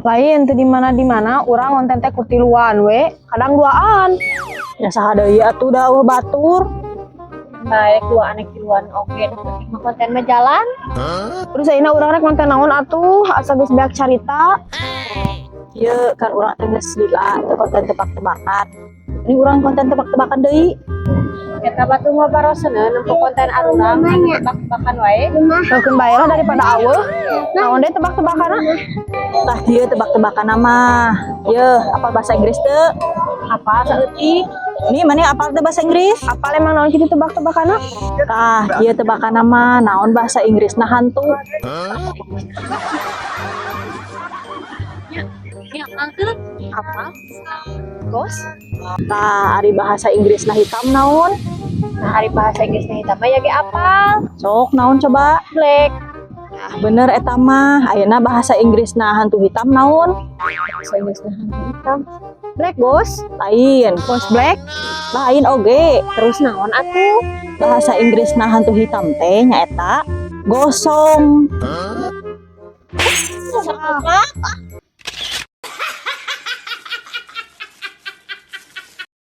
Lain teu di mana di mana urang konten teh kutiluan we, kadang duaan. Ya saha deui atuh, da euweuh batur. Baik, duaan tiluan oge, nu penting mah konten mah jalan. Terus ayeuna urang rek konten naon atuh, asa geus beak carita. Ieu kan urang teh geus lila teu konten tebak-tebakan. Ini urang konten tebak-tebakan deui. Eta batu mah baroseneun nempo konten arurang anu tebak-tebakan wae. Keun bae lah daripada aweuh. Naon deui tebak-tebakanna? Tah, kieu tebak-tebakan mah. Ye, apal bahasa Inggris teu? Apa saeutik? Nih, mana apal teu bahasa Inggris? Apal, emang naon kitu tebak-tebakanna? Tah, kieu tebakan mah, naon bahasa Inggrisna hantu? Ya, angkel apa? Ghost? Tah, ari bahasa Inggrisna hitam naon? Nah, ari bahasa Inggrisnya hitam mah ya ge apal. Sok, naon coba? Black. Ah, bener eta mah. Ayeuna bahasa Inggrisna hantu hitam naon? Bahasa Inggrisnya hantu hitam. Black ghost. Lain. Ghost black. Lain oge. Terus naon atuh? Bahasa Inggrisna hantu hitam teh nyaeta gosong.